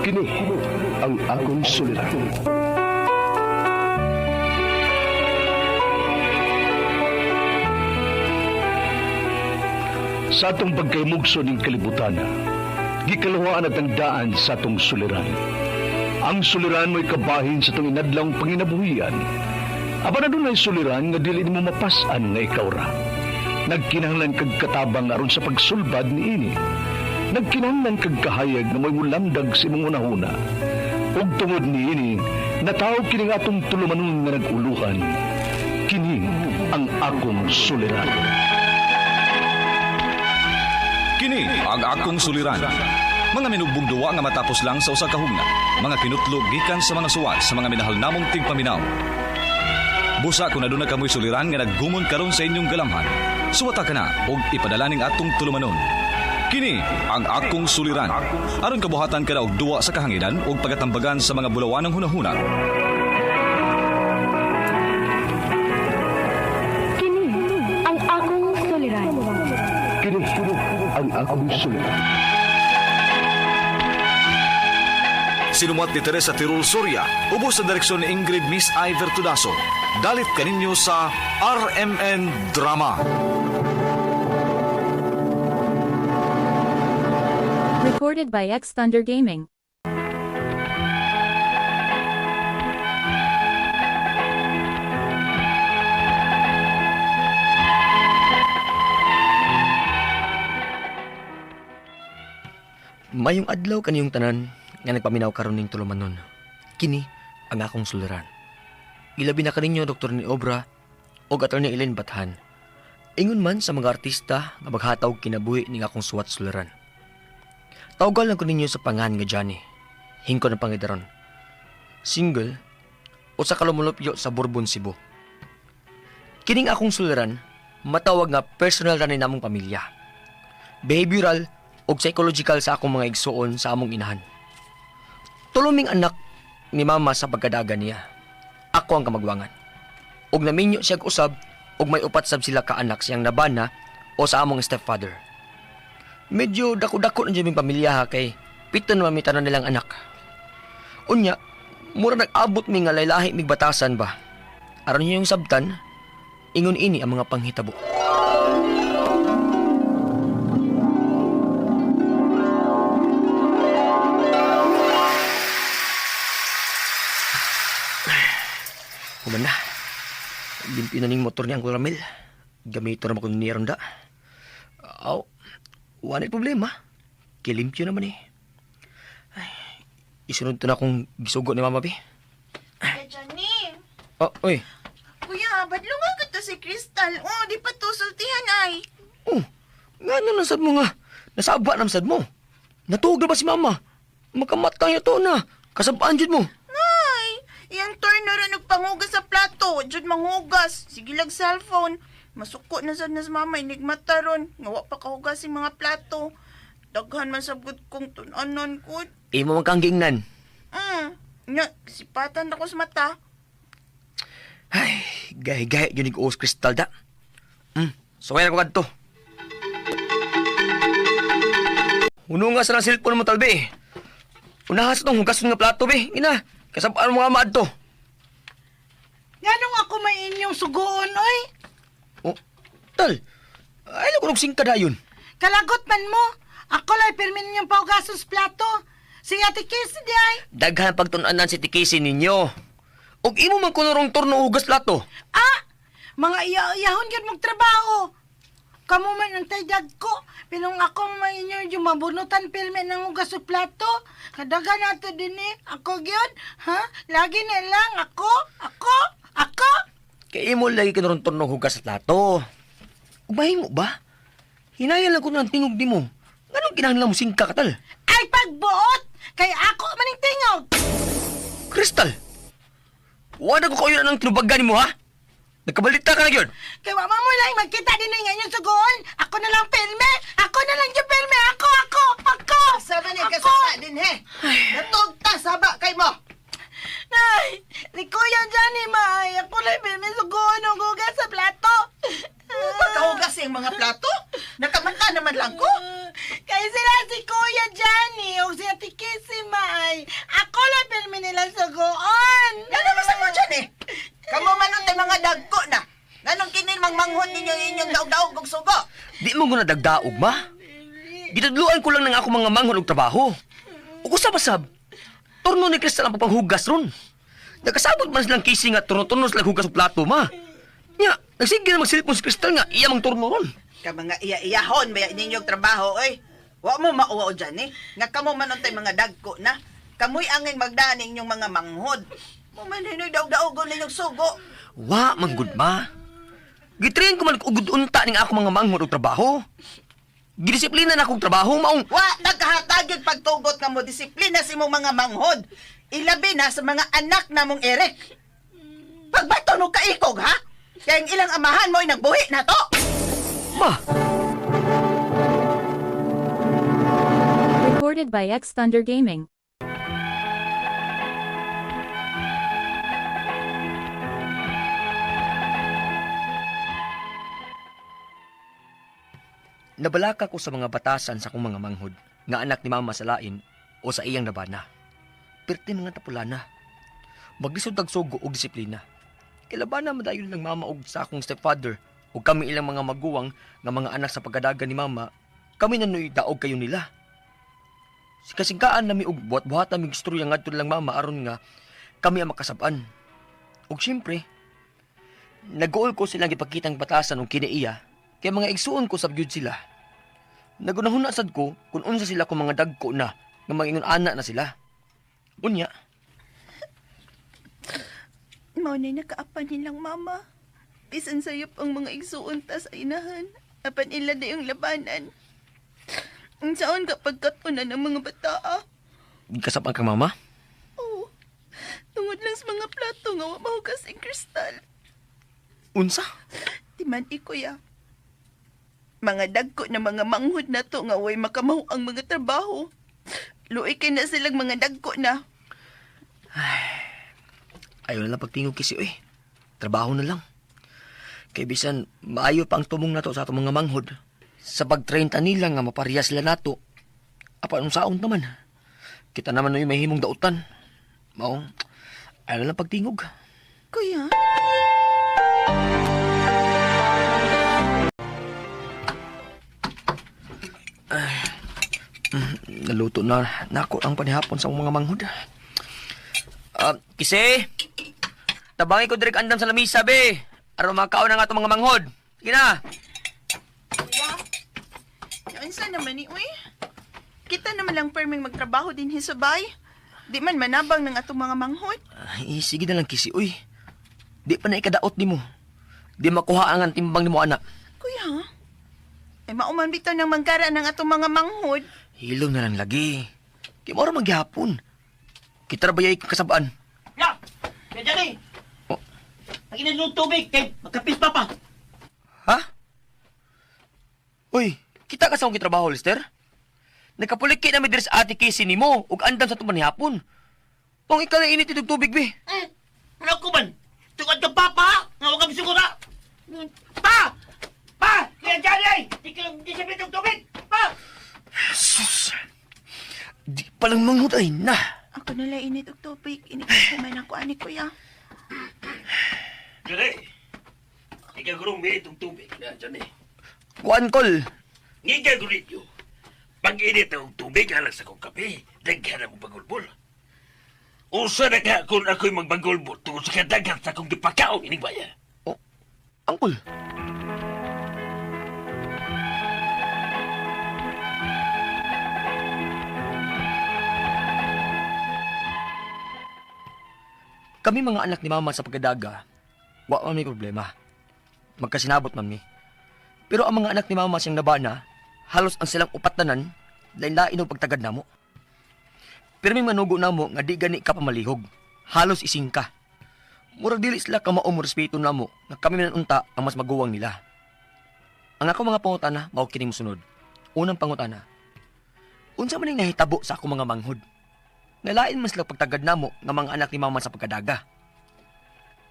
Kini ang akong suliran. Sa atong pagkaymugso ning kalibutan, gikaluhaan at ang daan sa atong suliran. Ang suliran mo'y kabahin sa atong inadlawng panginabuhian. Apan adunay suliran nga dili nimo mapas-an nga ikaw ra. Nagkinahanglan kag katabang aron sa pagsulbad niini. Nagkinahanglan kag kahayag nga mo'y mulamdag sa imong hunahuna. Ug tungod niini, nataw kini nga atong tulumanon nga nag-uluhan. Kini ang akong suliran. Kini ang akong suliran. Mga minugbong duwa nga matapos lang sa usa ka hugna. Mga kinutlog gikan sa mga suwat sa mga minahal namong tigpaminaw. Busa kung aduna kamoy suliran nga naggumon karon sa inyong galamhan. Suwata ka na og ipadala ning atong tulumanon. Kini ang akong suliran. Aron kabuhatan ka na og duwa sa kahanginan ug pagatambagan sa mga bulawanang hunahuna. Kini ang akong suliran. Kini ang akong suliran. Sinumat ni Teresa Tirul Soria, ubos sa direksyon ni Ingrid Miss Iver Tudaso. Dalit kaninyo sa RMN Drama. Recorded by X Thunder Gaming. Mayong adlaw kaniyong tanan nga nagpaminaw karon ning tulumanon. Kini ang akong suliran. Ilabi na kaninyo Dr. ni Obra og Attorney Elaine Bathan. Ingon man sa mga artista nga maghataw kinabuhi ning akong suwat suliran. Tawgal lang ko ninyo sa pangan nga Johnny. Hingko ng pangidaron. Single usa ka lumulupyo sa Bourbon, Cebu. Kining akong suliran matawag nga personal ra ni namong pamilya. Behavioral ug psychological sa akong mga igsuon sa among inahan. Tuluming anak ni mama sa pagkadaga niya. Ako ang kamagwangan. Ug naminyo siya usab ug may upat sab sila ka anak siyang nabana o sa among stepfather. Medyo dako-dako na jud ming pamilya ha kay pito na mi tanan nilang anak. Unya, mura nag-abot mi nga laylahi mig batasan ba. Aron niyo yung sabtan, ingon ini ang mga panghitabo. Human na. Limpi na ning motor ni Uncle Ramil. Gamito na ko niya ronda. Aw, wala problema. Kilimpyo naman eh. Ay, isunod to na akong gisugo ni Mama B. Kuya Johnny, Oh, oy. kuya, badlungan ko to si Crystal. Oh, di pa to sultihan ay. Oh, nga na nasad mo nga. Nasaba na sad mo. Natuog na ba si Mama? Makamatay na to na. Kasabaan jud mo. Nay, iyang turn na rin nagpanghugas sa plato. Jud manghugas. Sige lag cellphone. Masuko na sad na sa mama, inigmata ron. Nga wa pa kahugas yung mga plato. Daghan man sabgot kong tunanon ko. Imo man kang giingnan. Nya, sipatan ako sa mata. Ay, gahi-gahi yun yung uos kristal da. So kaya ko kadto. Uno nga sa nang cellphone mo talbi. Unahan sa tong hugason nga plato be. Ina, kasabaan mo nga maadto. Nganong ako may inyong sugoon, oy? Oh, tal. Ay, ko singka dayon. Kalagot man mo. Ako lay pirmi ninyong paugason sa plato. Si Ate Casey di ay. Daghan pagtun-anan si tikisi ninyo. Og imo man kuno rong turno hugas plato. Ah! Mga iya-iyahon yun magtrabaho. Kamu man ang taydag ko. Pinong ako may inyo yung mabunutan pirmi ng hugas sa plato. Kadaga nato din eh. Ako gyud. Ha? Lagi na lang. Ako? Ako? Ako? Kay imo lagi kuno rong turno hugas sa plato. Ug mahimo ba? Hinayan lang kuno ang tingog nimo. Nganong kinahanglan mo singka ka tal? Ay pagbuot! Kay ako maning tingog! Crystal! Wala ko kayo ng tinubagan mo, ha? Nagkabalita ka na yun. Kay wa man mo lang magkita din nga inyong sugoon. Ako na lang pirmi. Ako na lang yung pirmi. Ako, ako, ako. Saba ni Ako. kasasa din he. Natugta saba kay mo. Nay, ni Kuya Johnny maay. Ako lang pirmi sugoon og hugas sa plato. Pagkahugas yung mga plato. Nakamanta naman lang ko. Kay sila si Kuya Johnny o si Ate Kissy maay. mo guna dagdaog, ma. Gitudluan ko lang ng ako mga manghod og trabaho. Ug usa pa sab. Turno ni Crystal ang pagpanghugas ron. Nagkasabot man silang kisi nga turno-turno sila hugas og plato, ma. Nya, nagsige na magsilpon si Crystal nga iya mang turno ron. Ka mga iya-iyahon baya ninyong trabaho oy. Wa mo mauwa dyan eh. Nga kamo man untay mga dagko na. Kamoy angay magdaan inyong mga manghod. Mo man hinoy daog-daogon ninyong sugo. Wa man gud, ma. Gitrain ko man og unta ning ako mga manghod og trabaho. Gidisiplina na akong trabaho maong Wa nagkahatag yung pagtugot nga mo disiplina sa imong mga manghod. Ilabi na sa mga anak namong Eric. Pagbato no kaikog ha? Kaya ang ilang amahan mo'y nagbuhi na to. ma. Recorded by X Thunder Gaming. Nabalaka ko sa mga batasan sa akong mga manghod nga anak ni mama sa lain o sa iyang nabana. Pirti mga tapulana. Maglisod tag sugo og disiplina. Kay labana madayon lang mama og sa akong stepfather ug kami ilang mga maguwang nga mga anak sa pagkadagan ni mama, kami na nuy daog kayo nila. Kasingkaan nami og buhat-buhatan mig istorya ngadto lang mama aron nga kami ang makasab-an. Ug siyempre, nag-uol ko silang ipakitang batasan og kinaiya kay mga igsuon ko sa gyud sila. Nagunahuna sad ko kung unsa sila kung mga dagko na nga mga ingon ana na sila. Unya, Mao na nakaapan nilang mama. Bisan sayop ang mga igsuon ta sa inahan. Apan ila na yung labanan. Ang saon kapag katunan ng mga bataa. gikasab-an kang mama. Oo. Tungod lang sa mga plato nga wa mahugas ang kristal. Unsa? Di man ikuya. Mga dagko na mga manghod na to nga way makamaw ang mga trabaho. Luoy kay na silang mga dagko na. Ayaw na lang pagtingog kasi oy. Trabaho na lang. Kay bisan maayo pa ang tumong nato sa atong mga manghod. Sa pag-train ta nila nga mapareha sila nato. Apan unsaon naman. Kita naman na yung may himong dautan. Mao, ayaw na lang pagtingog. Kuya, Naluto na nako ang panihapon sa mga manghod. Kise, tabangi ko direk andam sa lamisa, be. Aron makaon na nga itong mga manghod. Sige na. Kuya. Unsa naman ni uy? Kita naman lang perming magtrabaho din hisabay. Di man manabang ng atong mga manghod. Ay, sige na lang, Kisi. Uy, di pa na ikadaot ni mo. Di makuha ang timbang ni mo, anak. Kuya, ay mauman bitaw ng manggara ng atong mga manghod. Hilom na lang lagi. Di mo oras maghihapon. Kita ra ba yay kasabaan? Ya! Kaya dyan eh! Oh. Paginan ng tubig kay magkapis pa pa. Ha? Uy, kita ka sa akong gitrabaho, Lester? Nagkapuliki na mi diri sa ate Kisi nimo ug andam sa tuman hapon. Pong ikaw na init itong tubig, be. Eh, ano ko man? Tungod ka papa! Nga huwag kami sigura! Pa! Pa! Kaya dyan eh! Di ka di siya ng tubig! Pa! Sus! Di palang manghod ay na. Ako na lang init og tubig. Init ko man ako ani kuya. Dyan eh! Ikaw gurong minit ng tubig na dyan eh. Kuan kol. Ngiga gulit nyo. Pag-init ang tubig alang sa kong kape, daghan ang bagulbol. Usa na ka kung ako'y magbagulbol tungod sa kadaghan sa akong gipakaon ining baya. Oh, angkol. Kami mga anak ni mama sa pagkadaga, wa man may problema. Magkasinabot man mi. Pero ang mga anak ni mama siyang nabana, halos ang silang upatanan, lain-lain og pagtagad namo. Pero may manugo namo nga di gani ka pamalihog. Halos ising ka. Murag dili sila kamao mo respeto namo nga kami man unta ang mas maguwang nila. Ang ako mga pangutana mao kini mosunod. Unang pangutana. Unsa man ning nahitabo sa ako mga manghod? Nalain man sila pagtagad namo nga mga anak ni mama sa pagkadaga.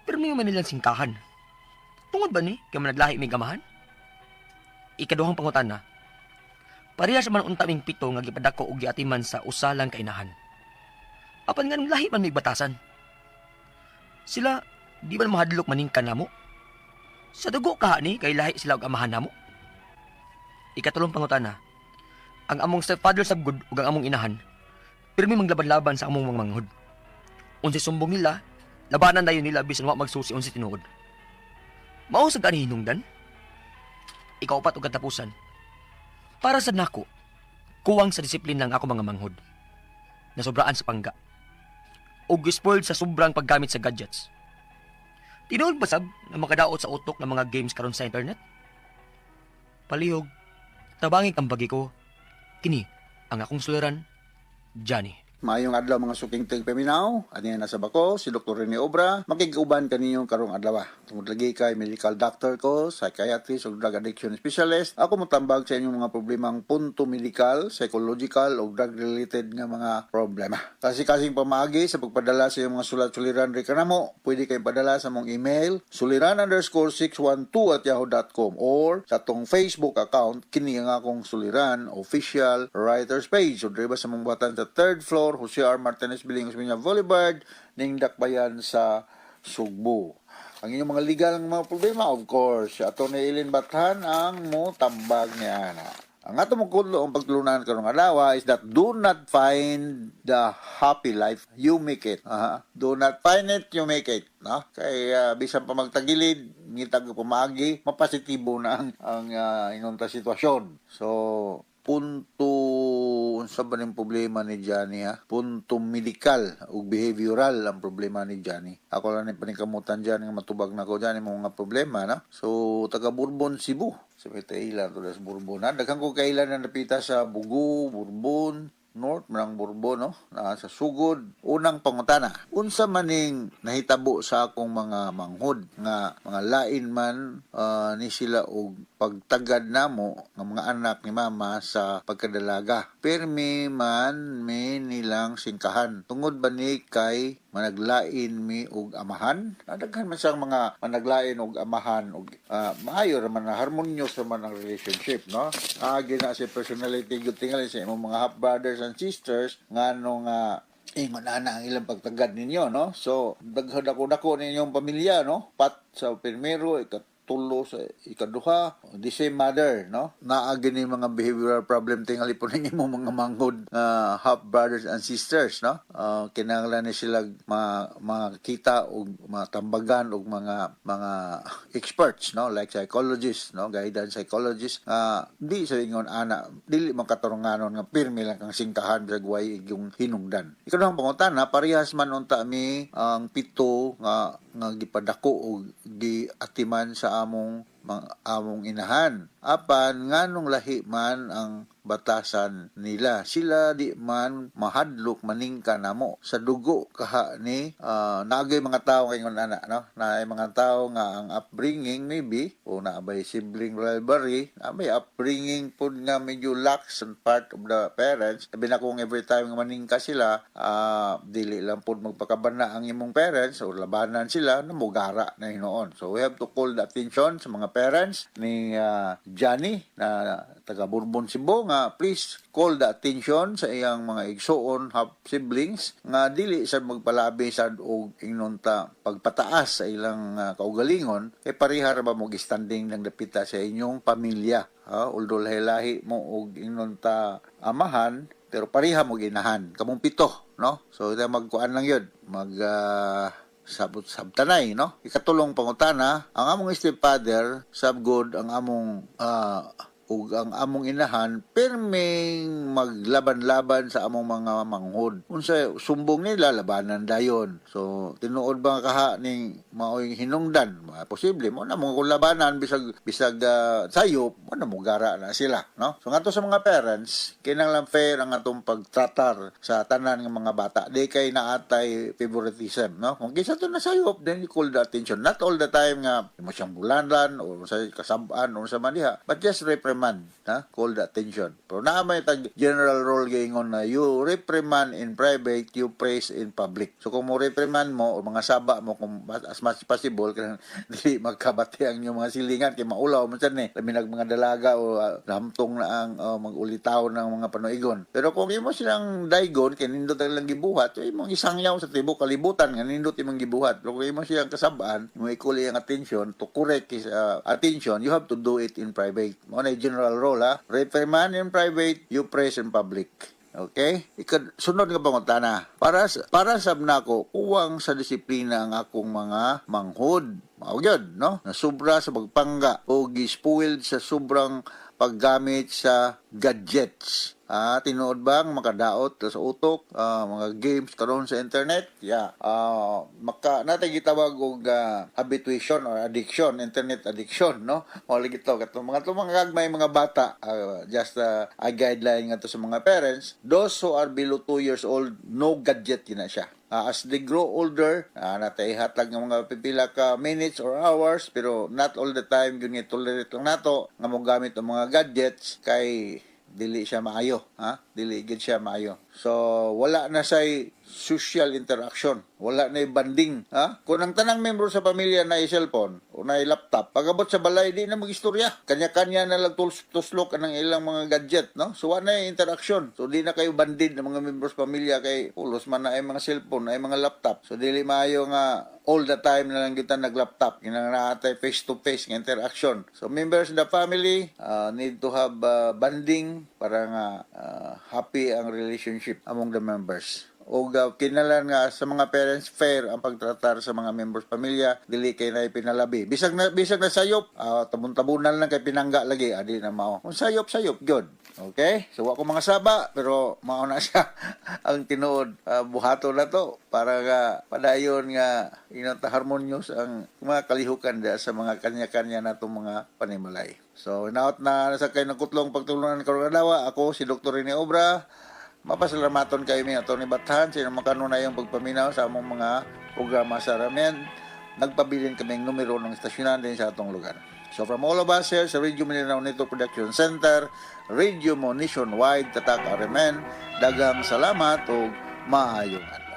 Pero may man nilang singkahan. Tungod ba ni kay managlahi may gamahan? Ikaduhang pangutana. Parehas man unta ming pito nga gipadako og giatiman sa usa lang ka inahan. Apan nganong lahi man may batasan? Sila di man mahadlok maningkan namo. Sa dugo ka ni kay lahi sila og amahan namo. Ikatulong pangutana. Ang among stepfather sa good ug ang among inahan, pirmi manglaban-laban sa among mga manghod. Unsay sumbong nila, labanan dayon nila bisan wa magsusi unsay tinuod. Mao sa gani hinungdan? Ikaupat ug katapusan. Para sa nako, kuwang sa disiplina ang ako mga manghod. Nasobraan sa pangga. Ug spoiled sa sobrang paggamit sa gadgets. Tinuod ba sab na makadaot sa utok ng mga games karon sa internet? Palihog, tabangi kang bagi ko. Kini ang akong suliran, Johnny. Maayong adlaw, mga suking tigpaminaw. Ani na sa bako si Dr. Rene Obra. Makig-uban kaninyo karong adlaw. Tungod lagi kay medical doctor ko, psychiatrist ug drug addiction specialist. Ako motambag sa inyong mga problemang punto medical, psychological ug drug related nga mga problema. Kasi-kasing pamaagi sa pagpadala sa inyong mga sulat-suliran reklamo, pwede kayo padala sa mong email suliran_612@yahoo.com or sa atong Facebook account, kini ang akong suliran official writers page, o diri ba sa mong buhatan sa third floor, Jose R. Martinez Building, Osmeña Boulevard, ning Dakbayan sa Sugbo. Ang inyong mga legal nga mga problema, of course, si Atty. Eileen Bathan ang mo tambag niya na. Ang ato mong kudlo ang pagtulunan karong adlaw is that do not find the happy life, you make it. Aha. Do not find it, you make it. No? Kay bisan pa magtagilid, ngitag pamaagi, mapasitibo na ang inyong ta sitwasyon. So, punto unsa ba ning problema ni Johnny, ha? Punto medical ug behavioral ang problema ni Johnny. Ako lang ni paningkamutan dyan nga matubag na ko dyan imong mga problema, no? So taga Bourbon, Cebu. Sa may kailan to sa Bourbon, ha? Daghan ko kailan na napita sa Bugo, Bourbon, North manang Bourbon, no? Na sa Sugod. Unang pangutana. Unsa maning nahitabo sa akong mga manghod nga mga lain man ni sila og pagtagad namo nga mga anak ni mama sa pagkadalaga? Pirmi man mi nilang singkahan. Tungod ba ni kay managlain mi og amahan? Daghan man siyang mga managlain og amahan og maayo ra man na, harmonious ra man ang relationship, no? Agi na si personality gud tingali sa imong mga half brothers and sisters ngano nga ingon ana ang ilang pagtagad ninyo, no? So daghan dako dako ninyong pamilya, no? Pat sa primero, ikatulo sa ikaduha, the same mother, no? Naa gini mga behavioral problem tingali po ninyo mga manghod half brothers and sisters, no? Kinahanglan ni sila makita og matambagan og mga experts, no, like psychologists, no, guidance psychologists. Di sa ingon ana, dili man katarunganon nga pirmi lang kang singkahan bisag way yung hinungdan. Ikaduhang pangutana, parehas man unta mi ang pito nga gipadako og giatiman sa among inahan. Apan nganong lahi man ang batasan nila? Sila di man mahadlok maningka namo. Sa dugo kaha ni naagay mga tao ngayon ana, no? Naay mga tao nga ang upbringing maybe o naabay sibling rivalry, na may upbringing pud nga medyo lax on part of the parents. Sabi na kung every time nga maningka sila, dili lang pud magpakabana ang imong parents o labanan sila na mugara na hinuon. So we have to call the attention sa mga parents ni Johnny na taga Bourbon, Cebu nga please call the attention sa iyang mga igsuon, half siblings, nga dili sa magpalabi sad og ingnon ta pagpataas sa ilang kaugalingon kay pareha ra ba mo standing ng dapita sa inyong pamilya, ha? Although lahi-lahi mo og ingnon ta amahan, pero pareha mo ginahan kamong pito, no? So ita magkuan lang yun, mag sabot sabtanay, no? Ikatulong pangutana, ang among stepfather sab god ang among ug ang among inahan pirming maglaban-laban sa among mga manghod. Unsa sumbong nila, labanan dayon. So tinuod ba kaha ning maoy hinungdan? Mga posible mo na mo kung labanan bisag bisag sayop mo na mugara na sila, no? So ngadto sa mga parents, kinahanglan fair ang atong pagtratar sa tanan ng mga bata. Di kay naatay favoritism, no? Kung kinsa to na sayop, then you call the attention. Not all the time nga mo siyang bulanlan o sa kasabaan o sa maniha, but just reprimand, ha? Call the attention. Pero naa may tag general rule gaingon na you reprimand in private, you praise in public. So kung mo reprimand mo o mga saba mo, kung as much as possible kanang dili magkabati ang inyong mga silingan kay maulaw man sad ni, labi nag mga dalaga o hamtong na ang magulitaw ng mga panuigon. Pero kung imo silang daygon kay nindot ang ilang gibuhat, so imong isangyaw sa tibuok kalibutan nga nindot imong gibuhat. Pero kung imo siyang kasabaan, imo i-call iyang attention to correct his attention, you have to do it in private. Mo na general rule ha. Reprimand in private, you praise in public. Okay? Sunod nga pangutana. Para sab nako, kuwang sa disiplina ang akong mga manghod. Mao gyud, no? Nasubra sa pagpangga o gi-spoiled sa sobrang paggamit sa gadgets. Tinuod bang makadaot sa utok mga games karon sa internet? Yeah. Maka natay gitawag og habituation or addiction, internet addiction, no? Mao lagi to katong mga gagmay mga bata, just a guideline nga to sa mga parents, those who are below 2 years old, no gadget yun na siya. As they grow older, natay hatag ng mga pipila ka minutes or hours, pero not all the time yun nga tolerate lang nato nga mo gamit ang mga gadgets kay dili siya maayo, ha? Dili gid siya maayo. So wala na say social interaction, wala na bonding, ha? Kung ang tanang membro sa pamilya na cellphone o na laptop, pagabot sa balay di na magistorya. Kanya-kanya na lang tuslok ang ilang mga gadget, no? So wala na interaction. So di na kayo bonded ng mga membro sa pamilya kay pulos man na ay mga cellphone, ay mga laptop. So dili maayo nga all the time na lang kita nag-laptop. Kinahanglan natay face to face nga interaction. So members of the family need to have bonding para nga happy ang relationship among the members. O kinalan nga sa mga parents, fair ang pagtratar sa mga members pamilya, dili kay na pinalabi. Bisag na sayop, tabon-tabunan lang kay pinangga lagi, adi na mao. Kung sayop, sayop gyud. Okay? So wa ko mga saba, pero mao na siya ang tinuod. Buhato na to para nga padayon nga inong harmonious ang mga kalihukan da sa mga kanya-kanya natong mga panimalay. So inaot na sa kay nagkutlong pagtulunan karong adlaw. Ako si Dr. Rene Obra. Mapasalamaton kayo mi Atty. Bathan sa inyong makanunayong pagpaminaw sa among mga programa sa RMN. Nagpabilin kaming numero ng estasyonan din sa atong lugar. So from all of us here sa Radio Mindanao Network Production Center, Radio Mo Nationwide, Tatak RMN, daghang salamat ug maayong adlaw.